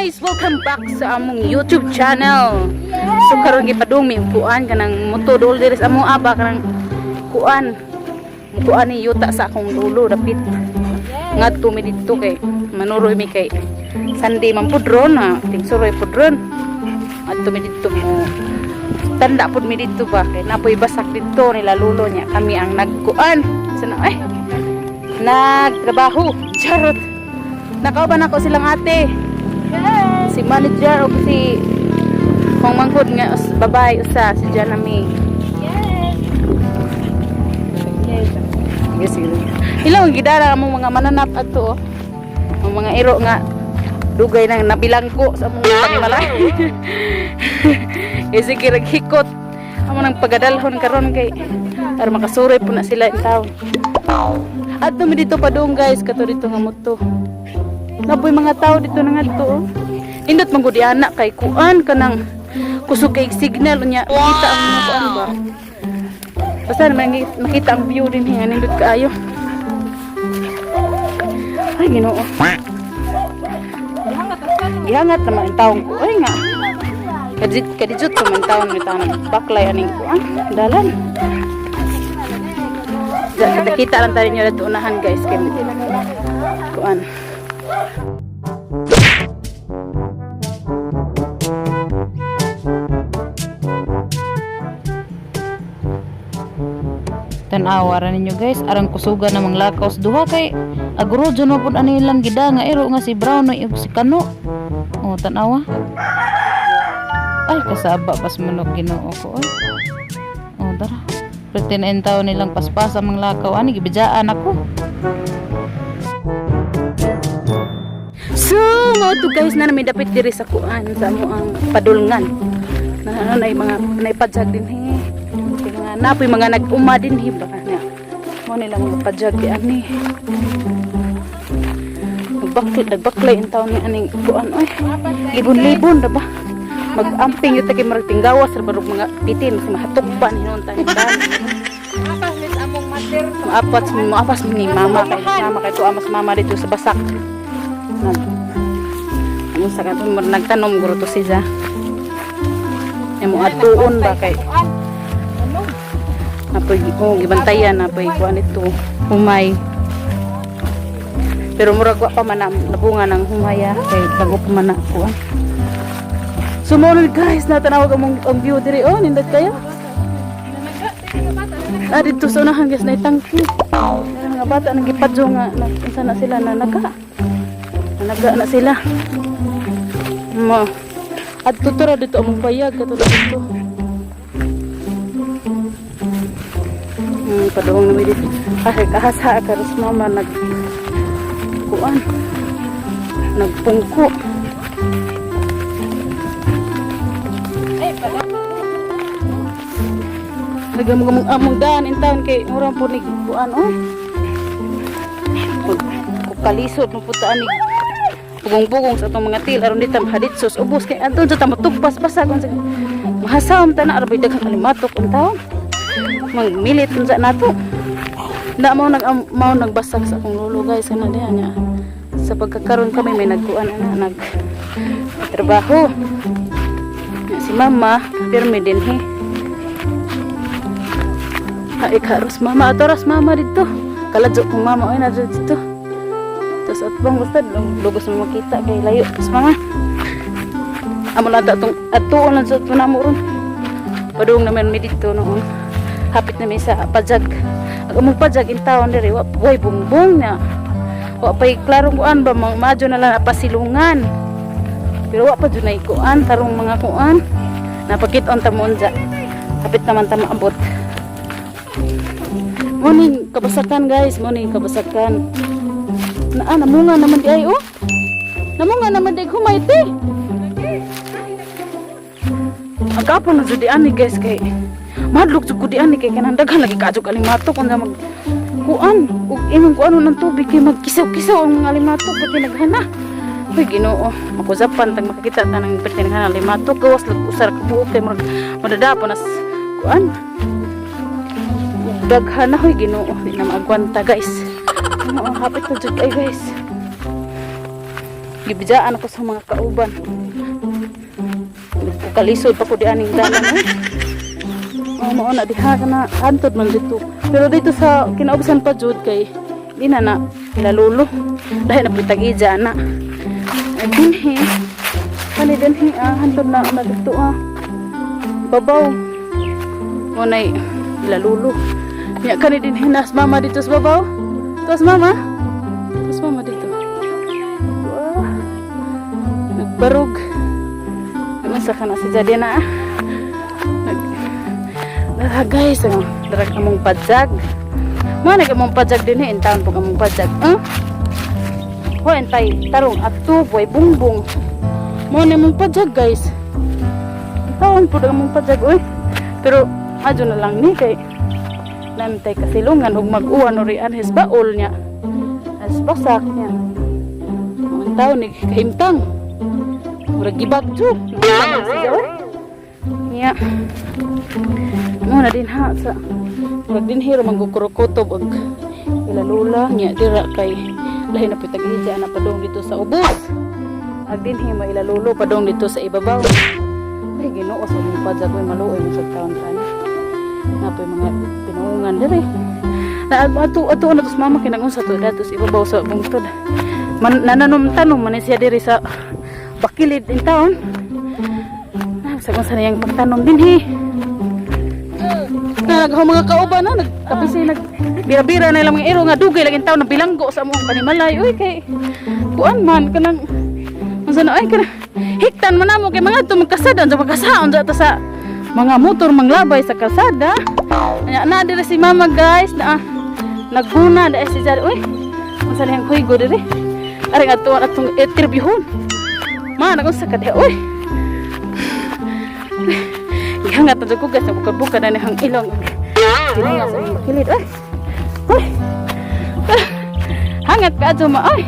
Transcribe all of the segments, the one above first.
Guys! Welcome back sa among YouTube channel. So karon gipadung mi kuan kanang moto dol diri sa among aba kanang kuan. Kuan ni yuta sa akong dulo dapit. Ngadto mi didto kay manuroy mi kay Sunday man pud ron na tingsuroy pud ron. Adto mi didto mo tanda pud mi didto ba kay napoy basak didto nila lulo niya, kami ang nagkuan. Sana ay nagtrabaho. Charot. Nakauban ako silang ate. Si manager o si kung manghod nga babae usa si Janami. Yes, sige. Ilang gidara among mga mananap ato oh. Ang mga iro nga dugay nang nabilangko sa among panimalay. Kay sige hikot. Amo nang pagadalhon karon kay para makasuroy po na sila in town. Adto mi dito padung, guys, kato dito nga moto. Napoy mga tao dito na ngadto oh. Indot man gud ana kay kuan kanang kusog kay signal unya makita ang mga kuan ba. Basta naman makita ang view din nga nindot kaayo. Ay, Ginoo. Gihangat naman ang taong ko. Ay nga. Kadit kadijot pa man taon ni taon baklay aning kuan. Dalan. Kita kita lang tayo niyo dito unahan, guys, kay kuan. Tan-awa ra ninyo, guys, arang kusuga namang lakaw sa duha kay agro dyan mo pud ani ilang gida nga iro nga si Brown ug si Kano. Oh, tan-awa. Ay, kasaba pas manok, Ginoo ko oy. Oh, tara. Pwede na taon nilang paspas ang mga lakaw ani gibidjaan ako. So, mao to, guys, na namin dapit diri sa kuan sa amo ang padulngan. Na ano na mga naipadjag din he. May mga napoy mga nag-uma din he ba nga. Mo nila mga padjag di ani. Nagbaklay, nagbaklay ang taon ni aning kuan oy. Libon-libon ra ba? Mag-amping yun kay marag tinggawas ra barog mga pitin kasi mahatok pa ni noon tayo. Apas mis among mater. Maapat maapas ni mama kay mama kay tuwa mas mama dito sa basak. Nag ano sa katong nagtanom guro to siya. Imo atuon ba kay Ano? Napoy oh, gibantayan napoy kuan dito humay. Pero murag wa pa man nabunga ng humaya kay bago pa man na kuan. So mo guys, natanawag among ang view diri oh, nindot kayo. Ah, dito sa unahan, guys, na tangki. Meron mga bata nang gipadyo nga na, unsa na sila na naga. Naga na sila. Mo. At tutura dito among payag kato dito. Padung na mi dito. Ay, kahasa karos mama nag kuan. Nagpungko. Ay, pala. Nagamong among daan in town kay murang po ni kuan oh. Kalisod mo putaan ni pugong-pugong sa atong mga til aron di ta mahaditsos ubos kay adto sa ta matugpas basag unsa mahasam ta na arabay daghang alimatok ang taon magmilit unsa nato na mao nag mao nagbasag sa akong lolo, guys, ana diha niya sa pagkakaroon kami may nagkuan ana nag trabaho. Nya si mama pirmi din he. Ay, karos mama ato ras mama dito kaladyo kong mama oy na dito. Tapos at bang basta lugos mo makita kay layo. Tapos mama amo lang ta atong atuon lang sa ato namo ron. Padung naman mi dito noon. Hapit na mi sa pajag. Ang among pajag in town diri wa way bungbong na. Wa pay klarong kuan ba madyo na lang napasilungan. Pero wa pa jud nay kuan tarong mga kuan. Napakit-on ta mo unja. Hapit naman ta maabot. Morning kabasakan, guys, morning kabasakan. Naa namunga naman di ay oh. Namunga naman di humay te. Ang kapon na jud di ani, guys, kay madlok jud ko di ani kay kanang daghan lagi kaadyo alimatok unsa mag kuan ug imong kuan ng tubig kay magkisaw-kisaw ang mga alimatok pati naghana. Uy, Ginoo, makuzapan tag makakita ta ng perti naghana alimatok gawas lag usar ka buok kay murag madadapo nas kuan. Daghan na hoy, Ginoo, di na maagwanta, guys. Oo, hapit na jud kay, guys. Gibidjaan ako sa mga kauban. Kalisod pa ko di aning dalan eh. Oh, mao na diha kana hantod man dito. Pero dito sa kinaubsan pa jud kay di na na ilalulo. Dahil na pud tag-ija na. Ay dinhi. Kani dinhi ah, hantod na na dito ah. Babaw. Mo nay ilalulo. Nya kani dinhi nas mama dito sa babaw. Tos mama. Tos mama dito. Wah. Nagbarog. Unsa ka na si Jadena ah. Dara guys, ang dara among padjag. Mo na among padjag din eh, in town po among padjag. Huh? Ho entay tarong ato boy bungbong. Mo na among padjag, guys. Taon po among padjag oy. Pero adyo na lang ni kay nantay kasilungan ug mag-uwan ori anhis baol niya. As basak niya. Ang taon ni kahimtang. Murag gibagyo. Niya. Mo na din ha sa murag din hero manggukurokotob og ila lula niya dira kay lahi na pud tag-ija na padong dito sa ubos. Ag dinhi mo ila lulo padong dito sa ibabaw. Ay, Ginoo sa mong padjag oy, maluoy mo sa taon tani. Napoy mga pinuungan dire. Na ato ato na tos mama kinang unsa to dato sa ibabaw sa bungtod. Man nananom tanom man siya diri sa bakilid in town. Ah, sa kung saan yung pagtanom dinhi. Nag mga kauban na nagkapisi nag bira-bira na ilang mga iro nga dugay lagi taon na bilanggo sa among panimalay. Uy, kay kuan man kanang unsa na ay kanang hiktan man namo kay mga to magkasada unsa magkasaon sa ta sa mga motor manglabay sa kalsada. Anya na dire si mama, guys, na naguna na si Jari. Uy, unsa na yung huygo dire? Ari ato atong interviewon. Ma, nagunsa ka diha, uy. Gihangat na ko, guys, buka-buka na nihang ilong. Gininga sa imong kilid, uy. Uy. Hangat ka adto ma, uy.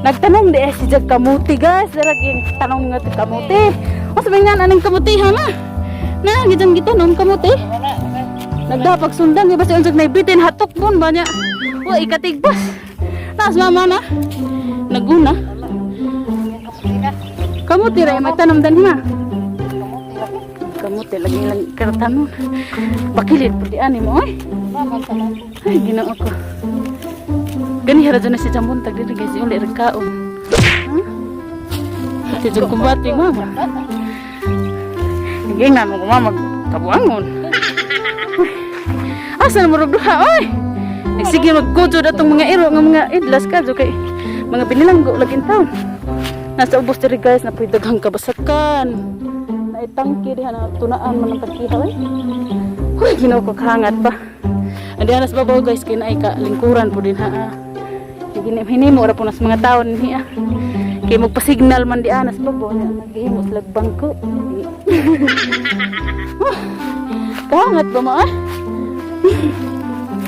Nagtanong di eh, si Jag kamuti, guys. Darag yung tanong nga ti kamuti. O sabi nga aning kamuti ha na. Na gidyan gitanom kamuti. Nagdapag sundan di ba siya unsag naibitin hatok mon ba niya. Wa ikatigbas. Taas mama na. Naguna. Kamuti ra may tanom dan ma. Kamuti lagi lang karatanon. Bakilid pud di ani mo oy. Ay, Ginoo ko. Gani ra na si Jambuntag diri, guys, uli ra kaon. Ha? Ati jud kumbati mama. Gingnan mo ko mama kabuangon. Asa na mo duha oy? Nagsige magkudjod atong mga iro nga mga idlas ka kay mga binilanggo lagi taon. Nasa ubos diri, guys, na puy daghang kabasakan. Naitangki diha na tunaan man ang tangkiha oy. Huy, Ginoo ko, kahangat ba. Andi anas babaw, guys, kay naay ka lingkuran po din ha. Hinimo ra po nas mga taon niya. Kay magpa-signal man di anas babaw niya naghimo sila bangko. Oh, kahangat ba mo ah?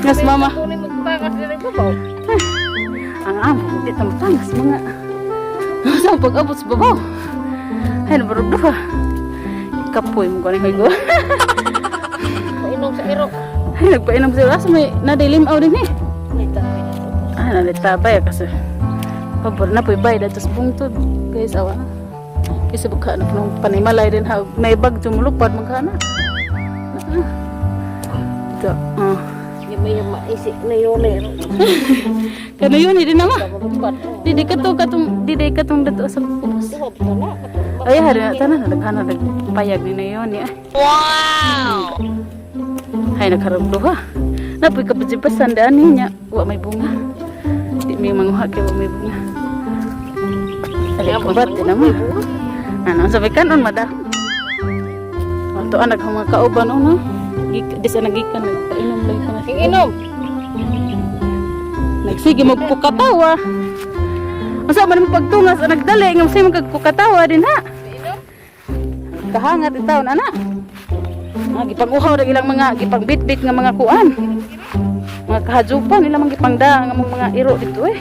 Nas mama. Kunin mo pakas diri babaw. Ang amo, di tamatangas mga. Sa pag-abot sa babaw. Ay, nabarog duha. Kapoy mo ganing higo. Painom sa iro. Ay, nagpainom sila. Asa may nadilimaw din eh. May tapay dito. Ah, nalitabay kasi. Pabor na po'y bay dito sa bungtod. Guys, awa na. Kasi baka na nung panimalay din ha. Naibag jumulupad magkana. Ah. Ito, ah. Di may yung maisik na yun eh. Kano yun, hindi na ma. Malupad. Didi ka to, katong, didi ka tong dato sa ubos. Duha ba na? Ay, hari na, tanan, nagkana, nagpayag ni na yun. Eh. Wow! Ay, nagkarap duha. Napoy kapajibasan daan niya. Wa may bunga. Di may manguha kay wa may bunga. Ali ko ba, di naman. Ano, sabi kanon, madahon. Ato anak ang mga kauban, ano? Di sa nagikan, nagpainom lang ka na. Inom. Nagsige magpukatawa. Unsa man mo pagtungas ang nagdali nga say magkukatawa din ha. Kahangat in taon ana. Ah, gipang-uhaw ra ilang mga gipang bitbit nga mga kuan. Mga kahajupan ilang mga gipangda nga mga iro dito eh.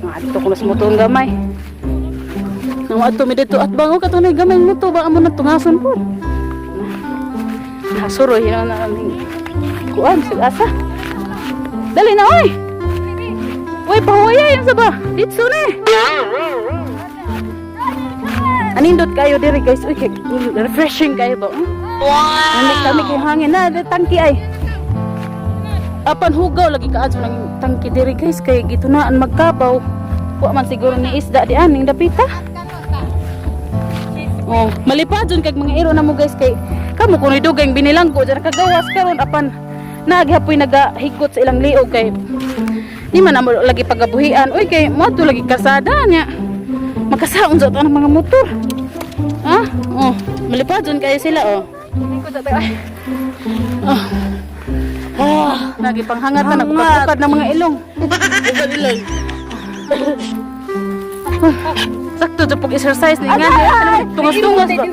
Mga adto ko na sa motor gamay. Nang adto mi dito at bango katunay gamay mo to ba amo na tungason po. Nasuroy na na aming kuan sig asa. Dali na oy. Uy, pahuwaya yung saba. Ditso na eh. Anindot kayo diri, guys. Uy, refreshing kayo ba? Wow! Anindot kami kay hangin na, di tangki ay. Apan hugaw lagi kaadto ng tangki diri, guys, kay gitunaan magkabaw. Wa man siguro ni isda di aning dapita. Oh, malipad jud kag mga iro na mo, guys, kay kamo kunoy dugay binilanggo dyan kagawas karon, apan naghapoy nagahikot sa ilang liog kay di man amo lagi pagabuhian. Uy, kay moadto lagi kasada niya. Makasaon sa ng mga motor. Ah, oh, malipad jud kayo sila oh. Oh. Ah, nagipanghangat na nagpagkukad ng mga ilong. Sakto jud pag exercise ni nga. Tungas-tungas ba?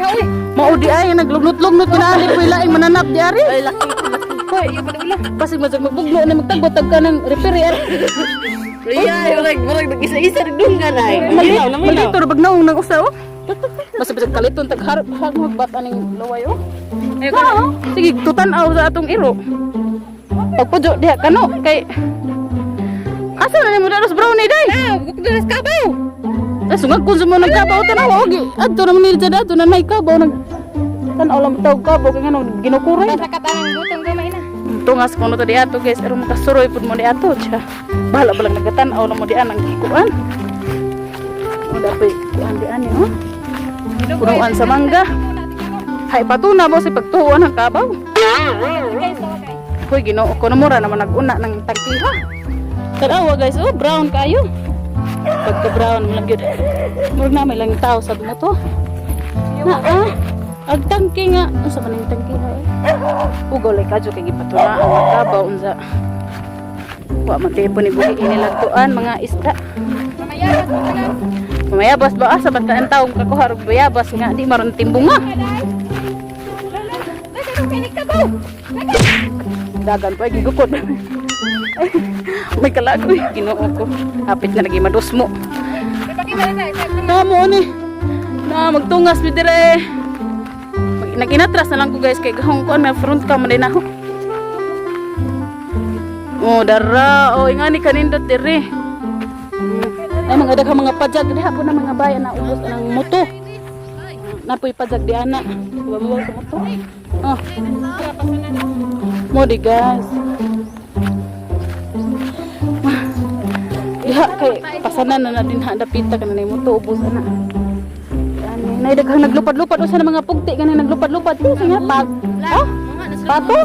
Mao di ay naglugnot-lugnot na ali po laing mananap di ari. Ay laki. Hoy, basig mo magbugno na magtagbot ka ng referee ari. Ay, murag murag nag-isa-isa rin dunggan ay. Malito, malito ra bag naong nang usa oh. Basta bisag kaliton tag harap hag bat aning laway oh. Na, oh. Sige, tutan-aw sa atong iro. Pagpudyo diha kano kay asa na nimo daros brownie day? Ah, daros kabaw. Ah, sungag kun mo nagkabaw tanaw og adto naman nila dyan adto na may kabaw nag tanaw lang tawag kabaw kay ngano ginukuray. Nakatanang gutom gamay na. Tungas ko no to di ato, guys, aron makasuroy pud mo di ato siya. Bahala ba lang nagatan-aw na mo di anang kuan. Mo dapoy kuan di ani oh. Punuan sa mangga. Hay patuna mo si pagtuon ang kabaw. Hoy, Ginoo ko na mura naman nag-una ng tagkiha. Tanawa, guys, oh, brown kayo. Pagka brown mo lang yun. Murag na may lang tao sa mo to. Na ah, ag tangki nga. Unsa man ang tangki ha eh? Ugaw lay kadyo kay gipatunaan ang kabaw unsa. Wa man tipo ni buhi inilagtuan mga isda. Mamayabas ba asa basta ang taong kakuha og bayabas nga di maron timbunga. Dagan pa gigukod. May kalagoy, Ginoo ko. Hapit na lagi madusmo. Tamo ni. Na magtungas mi dire. Nag-inatras na lang ko, guys, kay gahong kuan may front cam man din ako. Oh, dara. Oh, ingani kanindot dire. Ay mga daghang mga pajag diha po na mga bayan na ubos ng moto. Napoy pajag di ana. Babaw sa moto. Oh. Mo di, guys. Diha kay pasanan na na din ha dapita kana ni moto ubos ana. Ani nay daghang naglupad-lupad usa na mga pugti kanang naglupad-lupad ti nga pag. Oh? Pato?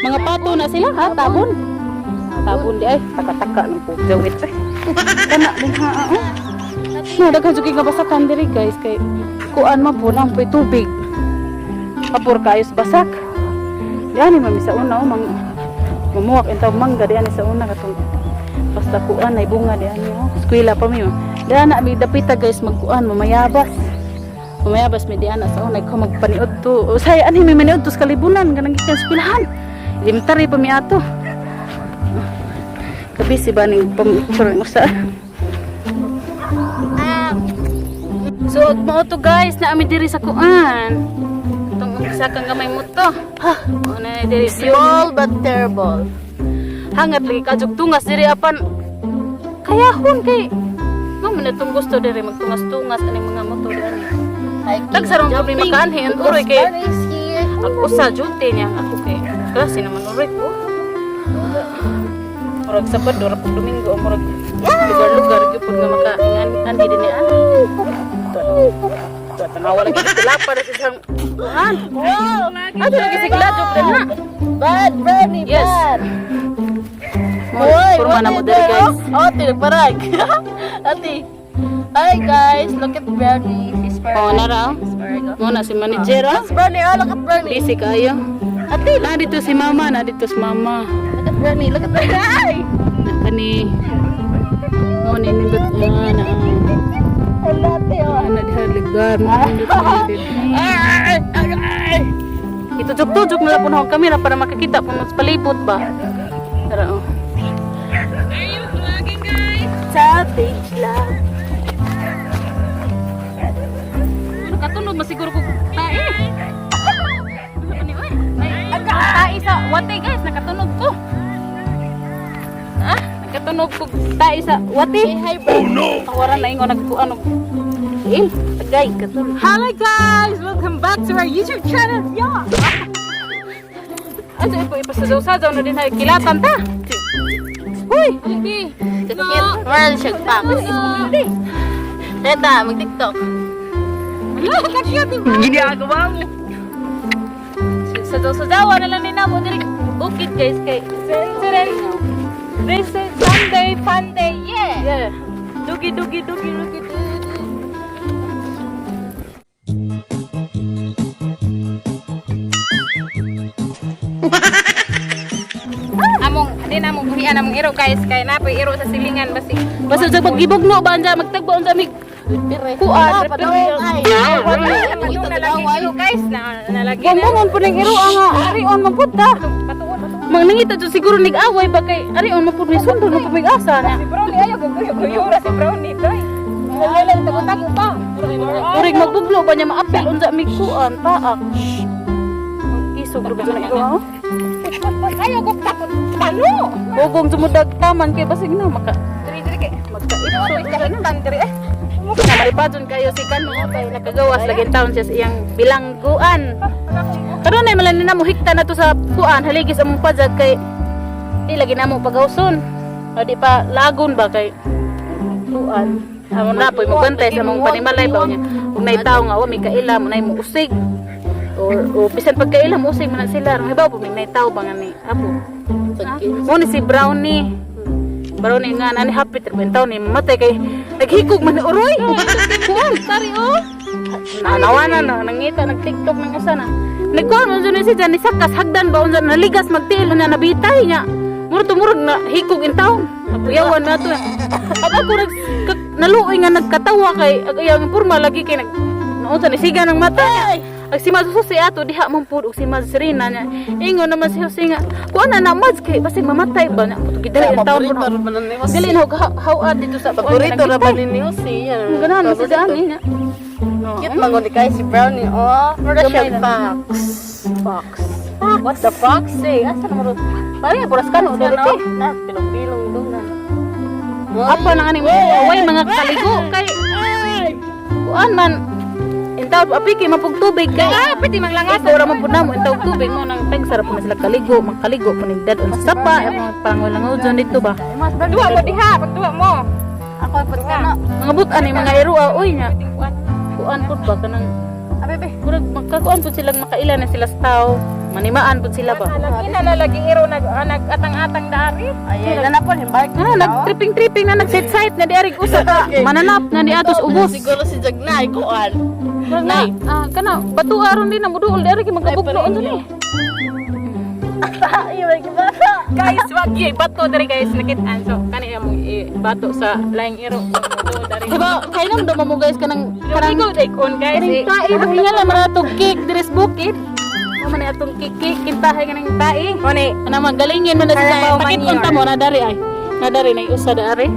Mga pato na sila ha, tabon. Tabon di ay taka-taka ng pugdawit. Kana din ha. Oh. No, daghan jud kay nga basakan diri, guys, kay kuan man po nang po'y tubig. Pabor kayo sa basak. Diani mami sa una oh, mang mamuwak intaw mangga diani sa una katong basta kuan ay bunga diani oh. Eskwela pa mi. Oh. Diana mi dapita, guys, magkuan mamayabas. Mamayabas mi diana sa una ko magpaniod to. Usay ani mi maniod to sa kalibunan kanang gikan eskwelahan. Elementary pa mi ato. Kabisi ba ning pamicture usa. So, mao to, guys, na ami diri sa kuan. Itong usa kang gamay mo to. Ha, na diri Small but terrible. Hangat lagi kajug tungas diri apan kayahon kay mo man itong gusto diri magtungas-tungas aning mga motor diri. Tagsarong kami makaanhi ang uroy kay ang usa duty niya ako kay klase naman uroy ko. Murag Sabado ra pug Domingo murag lugar-lugar gyud pud nga maka anhi dinhi ani. Tanawa lagi tilapa ra sa isang kuan. Wow! Ato lagi si Gladok din ha. Bad, Bernie, Yes. bad! Uy, Kurma na mo what diri is guys. there? Oh, ate, nagparag. Ate. Hi guys, look at Bernie. He's parag. Oh, nara. He's parag. Mo na si manager ah. That's Bernie, oh, look at Bernie. Busy kayo. Ate, Na dito si mama, na dito si mama. look at Bernie, look at Bernie. Ay! Na kani. Mo ni nindot na na. Hala, ate, oh. Ana diha lugar mo nindot na dito. Ay! Ay! Ay! Itujuk-tujuk na lang po ang kamera para makakita po mas palibot ba. Tara oh. Savage lang. Ano katunog masiguro ko tae. Ano ni oy? Ay, tae sa wate, guys, nakatunog ko. Ah, nakatunog. Tunog kog tae sa wati. Say hi, bro. Oh no! Wala na ingon nagkuan og il tagay katul. Hello guys! Welcome back to our YouTube channel! Yeah! Ano ipo ipasajaw-sajaw na din hay kilatan ta. Huy! Kakit. Meron siya fox. Teta, mag-TikTok. Ginagawa mo! Sajaw-sajawa na lang ni namo diri bukid guys kay This is Sunday fun day, yeah! Yeah. Dugi, dugi, dugi, dugi, dugi. Among, di na among buhian among iro guys kay napoy iro sa silingan basi. Basta sa paggibugno ba anja magtagbo unsa mig kuan. Ay, Padung na lagi iro guys na nalagi na. Bumbongon po ning iro ang arion man pud ta. Patuon, patuon. Mangnangita jud siguro nig away ba kay arion man pud may sundo man pud may asa na. Si Brownie ayaw guguyo ra si Brownie toy. Wala tago-tago pa. Urig magbuglo ba niya maapil unsa mig kuan taak. Isog ra ba jud na iro ha? Ayaw ko takot pano. Ugong sumudag taman kay basig na maka Diri diri kay magkaipsog kahit diri eh. Namalipadon kayo si Kano kay nakagawas lagi taon siya sa iyang bilangguan. Karon ay malani na mo hikta na to sa kuan haligis among pajag kay di lagi na mo pagawson. O di pa lagon ba kay kuan. Amo na po'y magbantay sa among panimalay ba niya. Ug nay tawo nga wa may kaila mo nay mo usig. Or bisan pagkaila mo usig man na sila. Hibaw po may nay tawo ba nga ni apo. Mo ni si Brownie. Brownie nga nani happy trip taon ni mamatay kay naghikog man ni uroy. Kuan Sorry, oh. Nanawanan na nangita nag TikTok nang usa na. Nagkuan man jud ni si Johnny sakas hagdan ba unsa naligas magtiil na nabitay niya. Murag tumurag na hikog in town. Napuyawan na to. Ag ako nag naluoy nga nagkatawa kay ag iyang porma lagi kay nag naunsa ni siga ng mata niya. Ag si Maz Jose ato diha man pud og si Maz Serena niya. Ingon naman si Jose nga kuan na na Maz kay basig mamatay ba niya. Puto gidali in town Paborito po. ra ba ni Jose? Dili na how dito sa kuan, Paborito ra ba nagitay. ni Jose? Yan. Ganahan mo si Johnny niya. No. Cute man gud kay si Brownie, oh. Mura siya Gamay lang. fox. Fox. What the fox say? Asa naman ro? Pare puras kano Ano? dito. Na, pilong-pilong dong na. Apa na aning way mga kaligo kay kuan man intaw api kay mapug tubig kay Ah, pwede manglangas. ikaw ra man pud namo intaw tubig mo nang tag sarap man sila kaligo makaligo po ning dad on sa sapa ang pangulangaw dyan dito ba Duwa mo diha, pagduwa mo. Ako pud kana. Mga butan ni mga irua oy nya kuan pud ba kanang Abe be. murag makakuan pud silang makaila na sila sa tao manimaan pud sila ba. Lagi na lalagi iro nag nag-atang-atang dari. Ay, na po himbay. Ah, nag-tripping-tripping na, nag-set-site na di arig usa ka mananap na di atos ubos. Siguro si Jagnay kuan. Murag na, ah, kana, bato aron din na muduol di arig magkabuglo unsa ni. Guys, wag gyud bato dari guys nakitaan. So kani among bato sa laing iro. Bato dari. Diba, kay nam do mo guys kanang Kanang kanang go take on guys. kanang Eh. tae ba hinga lang man atong cake diri sa bukid. Mo man atong cake cake kintahay kanang tae. Mone, Ana magalingin man na sa Alright, pakit unta mo na dari ay. Na dari nay usa da ari.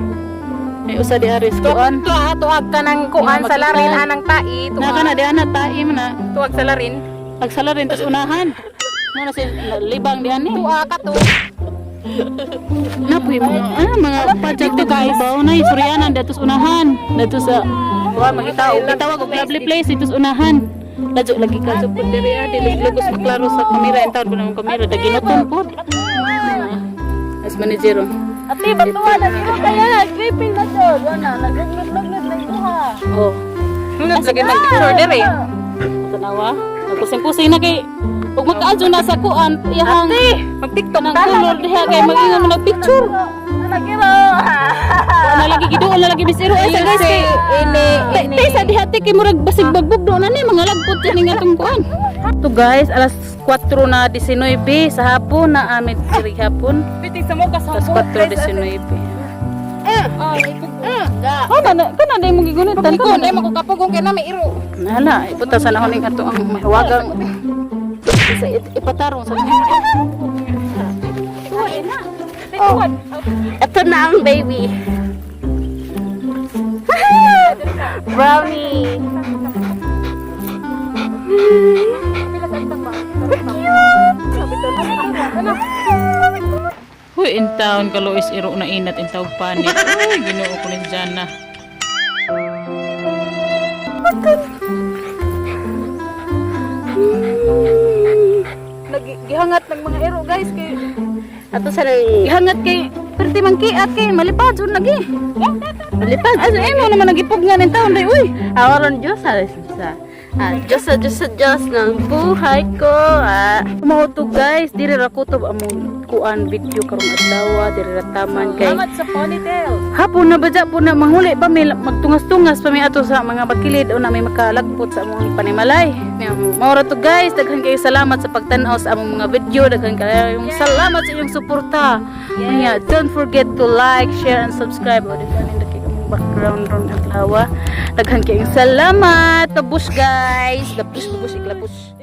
Nay usa di ari sa kuan. tuwa tuag ka ng kuan Nga, sa larin makita. anang tai, Na tuag. kana di ana tae man na. Tuag sa larin. Agsala rin tas unahan. Mo na si libang di ani. Tuwa ka to. Napoy mga mga pajak to guys. Baw na Suryanan datos unahan. Dato sa wa makita og gitawag og lovely place dito sa unahan. Ladyo lagi ka jud pud diri dili lugos maklaro sa kamera intawn po ng kamera da ginutom pud. As manager. Oh. Ate, batuwa na dito kaya. Gripping na jud. Wala, naglugnog lang duha. Oh, Nunod lagi nag picture diri. tanawa. Nagkusing-kusing na kay ug magkaadyo na sa kuan iyahang Mag-TikTok nang ta. color diha kay mag-ingon mo nagpicture. Nagiro. Wa na lagi giduol na lagi bisiro ay sa guys kay Ini, Tay tay sa diha te kay murag basig bagbugdo na ni mga lagpot yan nga atong kuan. To guys, alas 4 na 19 sa hapon na amit diri hapon. Pwede sa mo ka sa Alas 4:19. Da. Oh, na kana day mo gigunitan Ikaw na mo kapugong kay na may iro. Nala, ipunta sa nahon ning ato ang mahiwagang sa ipatarong sa Oh. Ito na ang baby. Brownie. Cute. Huy, in town kaluis iro na inat in tawag panit. Uy, Ginoo ko ni Jana. Gihangat ng mga iro, guys, kay Ato sa nang gihangat kay perti man kiat kay malipad jud lagi. Malipad. Asa imo naman nagipog nga nin taon day uy. Awaron Diyos sa Diyos sa Diyos sa Diyos ng buhay ko. Ah. Mao to, guys, diri ra kutob among kuan video karong adlaw, diri ra taman kay Salamat sa ponytail. Hapon na badya po na manghuli pa mi, magtungas-tungas pa mi ato sa mga bakilid o na may makalagpot sa among panimalay. Mao ra to, guys, daghan kayo salamat sa pagtan-aw sa among mga video, daghan kayong salamat sa inyong suporta. Yes. Don't forget to like, share and subscribe. O di ba ning daki among background ron adlaw. Daghan kayong salamat. Tabush, guys. Labus, labus, iklabus.